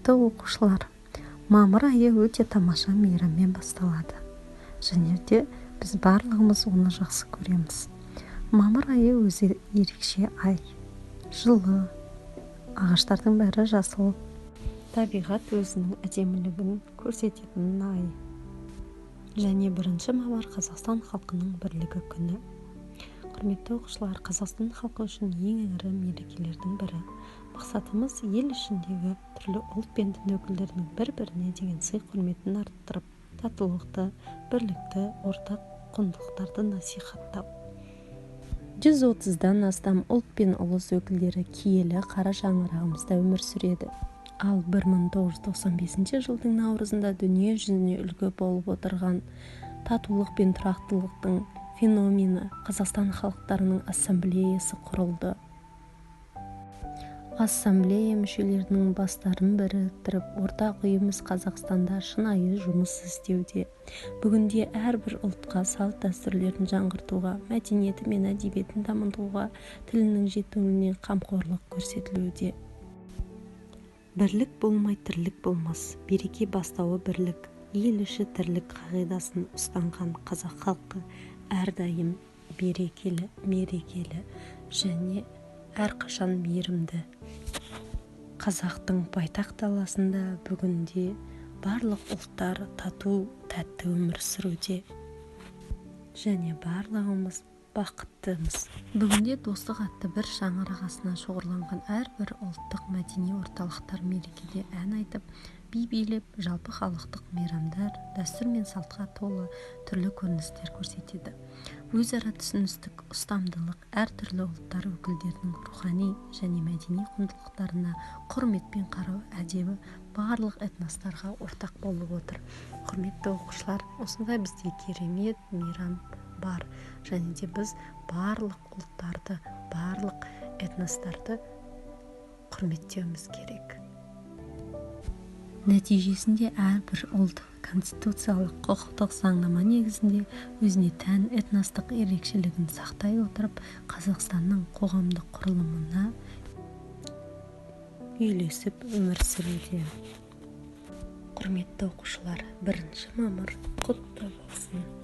Құрметті оқушылар, мамыр айы өте тамаша мейраммен басталады және де біз барлығымыз оны жақсы көреміз. Мамыр айы өзі ерекше ай. Жылы, ағаштардың бәрі жасыл, табиғат өзінің әдемілігін көрсететін ай. Және 1 мамыр – Қазақстан халқының бірлігі күні. Құрметті оқушылар, Қазақстан халқы үшін ең ірі мерекелердің бірі. Мақсатымыз – ел ішіндегі түрлі ұлт пен дін өкілдерінің бір-біріне деген сый-құрметін арттырып, татулықты, бірлікті, ортақ құндылықтарды насихаттау. 130-дан астам ұлт пен ұлыс өкілдері киелі қара шаңырағымызда өмір сүреді. Ал 1995 жылдың наурызында дүние жүзіне үлгі болып отырған татулық пен тұрақтылықтың феномені – Қазақстан халықтарының ассамблеясы құрылды. Ассамблея мүшелерінің бастарын біріктіріп, ортақ үйіміз Қазақстанда шынайы жұмыс істеуде. Бүгінде әрбір ұлтқа салт-дәстүрлерін жаңғыртуға, мәдениеті мен әдебиетін дамытуға, тілінің жетілуіне қамқорлық көрсетілуде. Бірлік болмай, тірлік болмас. Береке бастауы – бірлік, ел іші – тірлік қағидасын ұстанған қазақ халқы әрдайым берекелі, мерекелі және әрқашан мейірімді. Қазақтың байтақ даласында бүгінде барлық ұлттар тату тәтті өмір сүруде және барлығымыз бақыттымыз. Бүгінде достық атты бір шаңырақ астына шоғырланған әрбір ұлттық мәдени орталықтар мерекеде ән айтып, би билеп, жалпы халықтық мейрамдар, дәстүр мен салтқа толы түрлі көріністер көрсетеді. Өзара түсіністік, ұстамдылық, әртүрлі ұлттар өкілдерінің рухани және мәдени құндылықтарына құрметпен қарау әдебі барлық этностарға ортақ болып отыр. Құрметті оқушылар, осындай бізде керемет мейрам бар және де біз барлық ұлттарды, барлық этностарды құрметтеуіміз керек. Нәтижесінде әрбір ұлт конституциялық, құқықтық заңнама негізінде өзіне тән этностық ерекшелігін сақтай отырып, Қазақстанның қоғамдық құрылымына үйлесіп өмір сүруде. Құрметті оқушылар, 1 мамыр құтты болсын!